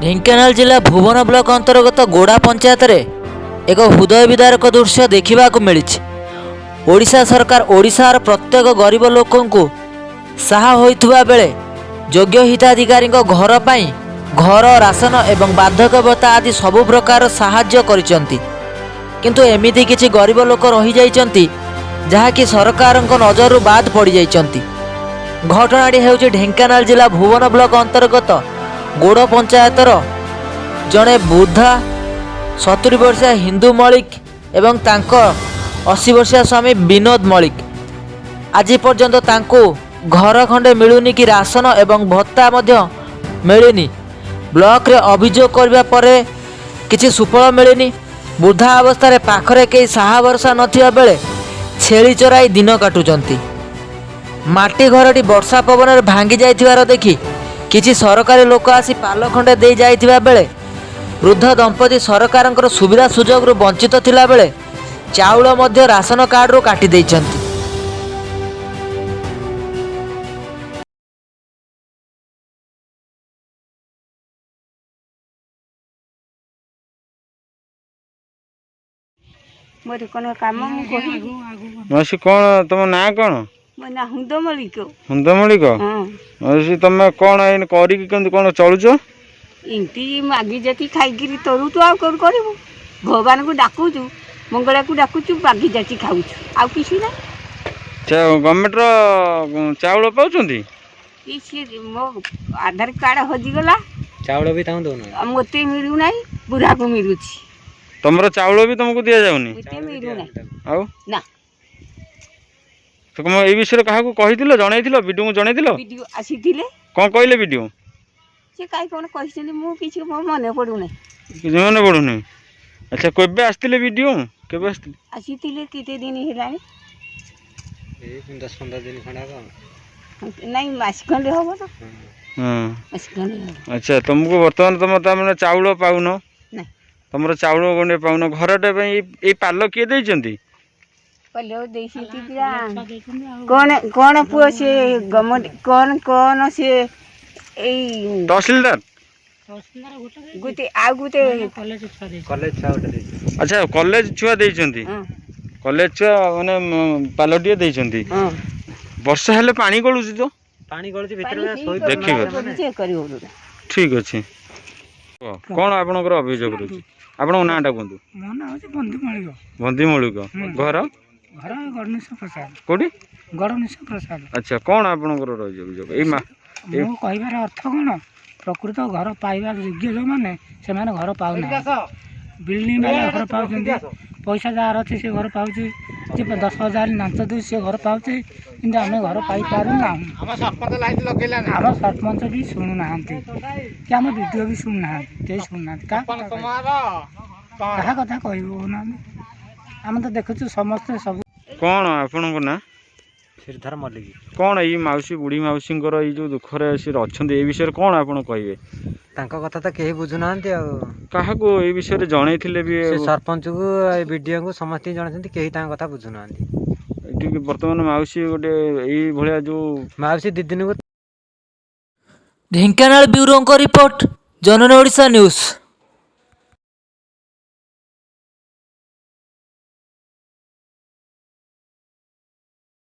ଢେଙ୍କାନାଳ ଜିଲ୍ଲା ଭୁବନ ବ୍ଲକ ଅନ୍ତର୍ଗତ ଗୋଡ଼ା ପଞ୍ଚାୟତରେ ଏକ ହୃଦୟ ବିଦାରକ ଦୃଶ୍ୟ ଦେଖିବାକୁ ମିଳିଛି। ଓଡ଼ିଶା ସରକାର ଓଡ଼ିଶାର ପ୍ରତ୍ୟେକ ଗରିବ ଲୋକଙ୍କୁ ସାହା ହୋଇଥିବା ବେଳେ ଯୋଗ୍ୟ ହିତାଧିକାରୀଙ୍କ ଘର ପାଇଁ ଘର, ରାସନ ଏବଂ ବାର୍ଦ୍ଧକ୍ୟ ଭତ୍ତା ଆଦି ସବୁ ପ୍ରକାର ସାହାଯ୍ୟ କରିଛନ୍ତି। କିନ୍ତୁ ଏମିତି କିଛି ଗରିବ ଲୋକ ରହିଯାଇଛନ୍ତି, ଯାହାକି ସରକାରଙ୍କ ନଜରରୁ ବାଦ ପଡ଼ିଯାଇଛନ୍ତି। ଘଟଣାଟି ହେଉଛି ଢେଙ୍କାନାଳ ଜିଲ୍ଲା ଭୁବନ ବ୍ଲକ ଅନ୍ତର୍ଗତ ଗୋଡ଼ ପଞ୍ଚାୟତର ଜଣେ ବୃଦ୍ଧା 70 ବର୍ଷିୟା ହିନ୍ଦୁ ମଳିକ ଏବଂ ତାଙ୍କ 80 ବର୍ଷିୟା ସ୍ୱାମୀ ବିନୋଦ ମଳିକ। ଆଜି ପର୍ଯ୍ୟନ୍ତ ତାଙ୍କୁ ଘର ଖଣ୍ଡେ ମିଳୁନି କି ରାସନ ଏବଂ ଭତ୍ତା ମଧ୍ୟ ମିଳିନି। ବ୍ଲକରେ ଅଭିଯୋଗ କରିବା ପରେ କିଛି ସୁଫଳ ମିଳିନି। ବୃଦ୍ଧା ଅବସ୍ଥାରେ ପାଖରେ କେହି ସାହା ଭରସା ନଥିବା ବେଳେ ଛେଳି ଚରାଇ ଦିନ କାଟୁଛନ୍ତି। ମାଟି ଘରଟି ବର୍ଷା ପବନରେ ଭାଙ୍ଗି ଯାଇଥିବାର ଦେଖି କିଛି ସରକାରୀ ଲୋକ ଆସି ପାଲ ଖଣ୍ଡେ ଦେଇ ଯାଇଥିବା ବେଳେ ବୃଦ୍ଧ ଦମ୍ପତି ସରକାରଙ୍କର ସୁବିଧା ସୁଯୋଗରୁ ବଞ୍ଚିତ ଥିଲାବେଳେ ଚାଉଳ ମଧ୍ୟ ରାସନ କାର୍ଡ଼ରୁ କାଟି ଦେଇଛନ୍ତି। ମୋର କ'ଣ କାମ ମୁଁ କହିବି? ମାଉସୀ, କ'ଣ ତମ ନାଁ କ'ଣ? ମୋ ନାଁ ହୁନ୍ଦ ମଲ୍ଲିକ। ହୁନ୍ଦ ମଳିକ? ହଁ। ମାଉସୀ, ତମେ କ'ଣ ଏଇନେ କରିକି କେମିତି କ'ଣ ଚଳୁଛ? ଏମିତି ମାଗି ଯାଚି ଖାଇକିରି ତରୁଛୁ, ଆଉ କ'ଣ କରିବୁ? ଭଗବାନଙ୍କୁ ଡାକୁଛୁ, ମଙ୍ଗଳାକୁ ଡାକୁଛୁ, ମାଗି ଯାଚି ଖାଉଛୁ, ଆଉ କିଛି ନାହିଁ। ଗଭର୍ଣ୍ଣମେଣ୍ଟର ଚାଉଳ ପାଉଛନ୍ତି? କି ସିଏ ମୋ ଆଧାର କାର୍ଡ଼ ହଜିଗଲା। ଚାଉଳ ବି ତାଙ୍କୁ ଦଉନାହାନ୍ତି। ଆଉ ମୋତେ ମିଳୁନାହିଁ, ବୁଢ଼ାକୁ ମିଳୁଛି। ତମର ଚାଉଳ ବି ତମକୁ ଦିଆଯାଉନି? ମୋତେ ମିଳୁନାହିଁ। ଆଉ ନା। ତମେ ଏଇ ବିଷୟରେ କାହାକୁ କହିଥିଲ, ଜଣେଇଥିଲ? ବିଡିଓଙ୍କୁ ଜଣେଇଥିଲ? ବିଡିଓ ଆସିଥିଲେ। କ'ଣ କହିଲେ ବିଡିଓ? ସେ କାହିଁ କ'ଣ କହିଛନ୍ତି, ମୁଁ କିଛି ମୋ ମନେ ପଡ଼ୁନାହିଁ। କିଛି ମନେ ପଡ଼ୁନି। ଆଚ୍ଛା, କେବେ ଆସିଥିଲେ ବିଡିଓ? କେବେ ଆସିଥିଲେ? ଆସିଥିଲେ, କେତେ ଦିନ ହେଲାଣି। ଏଇ 10-15 ଦିନ ଖଣ୍ଡେ ହବ। ନାଇଁ, ମାସ ଖଣ୍ଡେ ହବ ତ। ହଁ। ମାସ ଖଣ୍ଡେ ହବ। ଆଚ୍ଛା, ତମକୁ ବର୍ତ୍ତମାନ ତମ ତାମାନେ ଚାଉଳ ପାଉନ? ନାଇଁ। ତମର ଚାଉଳ ଗଣ୍ଡେ ପାଉନ, ଘରଟା ପାଇଁ ଏଇ ପାଲ କିଏ ଦେଇଛନ୍ତି? ପଲ୍ଲବ ଦେଇଛନ୍ତି ପୁରା। କ'ଣ କ'ଣ ପୁଅ, ସେ ଗଭର୍ଣ୍ଣମେଣ୍ଟ କ'ଣ କ'ଣ ସେ ଏଇ ତହସିଲଦାର। ଗୋଟେ ଆଉ ଗୋଟେ। କଲେଜ ଛୁଆ ଗୋଟେ ଦେଇଛି। ଆଚ୍ଛା, କଲେଜ ଛୁଆ ଦେଇଛନ୍ତି? ହଁ। କଲେଜ ଛୁଆ ମାନେ ପାଲଟିଏ ଦେଇଛନ୍ତି? ହଁ। ବର୍ଷା ହେଲେ ପାଣି ଗଳୁଛି ତ? ପାଣି ଗଳୁଛି ପାଣି ଭିତରେ ପିଇ ଶୋଇ ଦେଖିବ। କରୁଛି, କରିବୁ। ଠିକ ଅଛି। କଣ ଆପଣଙ୍କର ଅଭିଯୋଗ ରହୁଛି? ଆପଣଙ୍କ ନାଁଟା କୁହନ୍ତୁ। ମୋ ନାଁ ହେଉଛି ବନ୍ଦୀ ମଳିକ। ବନ୍ଦୀ ମୌଳିକ। ଘର? ଘର ଗଣେଶ ପ୍ରସାଦ। କୋଉଠି? ଗଣେଶ ପ୍ରସାଦ। ଆଚ୍ଛା, କଣ ଆପଣଙ୍କର ରହିଛି ଅଭିଯୋଗ ଏଇ ମା ମୁଁ କହିବାର ଅର୍ଥ କ'ଣ, ପ୍ରକୃତ ଘର ପାଇବା ଯୋଗ୍ୟ ଯେଉଁମାନେ, ସେମାନେ ଘର ପାଉନାହାନ୍ତି। ବିଲ୍ଡିଂ ବାଲା ଘର ପାଉଛନ୍ତି, ପଇସା ଯାହାର ଅଛି ସେ ଘର ପାଉଛି, ଯିଏ 10,000 ଲାଞ୍ଚ ଦେଉଛି ସେ ଘର ପାଉଛି, କିନ୍ତୁ ଆମେ ଘର ପାଇପାରୁନାହୁଁ। ଆମ ସରପଞ୍ଚ ବି ଶୁଣୁନାହାନ୍ତି କି ଆମ ବି ଡ଼ି ଓ ବି ଶୁଣୁନାହାନ୍ତି, କେହି ଶୁଣୁନାହାନ୍ତି। କାହା କଥା କହିବୁ କହୁନାହାନ୍ତି? ଆମେ ତ ଦେଖୁଛୁ ସମସ୍ତେ ସବୁ। କଣ ଆପଣଙ୍କ ନାଁ? ଶ୍ରୀଧର ମଲ୍ଲିକ। କଣ ଏଇ ମାଉସୀ, ବୁଢ଼ୀ ମାଉସୀଙ୍କର ଏଇ ଯୋଉ ଦୁଃଖରେ ସେ ଅଛନ୍ତି, ଏଇ ବିଷୟରେ କଣ ଆପଣ କହିବେ? ତାଙ୍କ କଥା ତ କେହି ବୁଝୁନାହାନ୍ତି ଆଉ। କାହାକୁ ଏଇ ବିଷୟରେ ଜଣେଇଥିଲେ ବି? ସେ ସରପଞ୍ଚକୁ, ବିଡିଓଙ୍କୁ, ସମସ୍ତଙ୍କୁ ଜଣେଇଛନ୍ତି, କେହି ତାଙ୍କ କଥା ବୁଝୁନାହାନ୍ତି। ଏଠି ବର୍ତ୍ତମାନ ମାଉସୀ ଗୋଟେ ଏଇ ଭଳିଆ ଯୋଉ ମାଉସୀ ଦି ଦିନକୁ ଢେଙ୍କାନାଳ ବ୍ୟୁରୋଙ୍କ ରିପୋର୍ଟ, ଜନନୀ ଓଡ଼ିଶା ନ୍ୟୁଜ୍।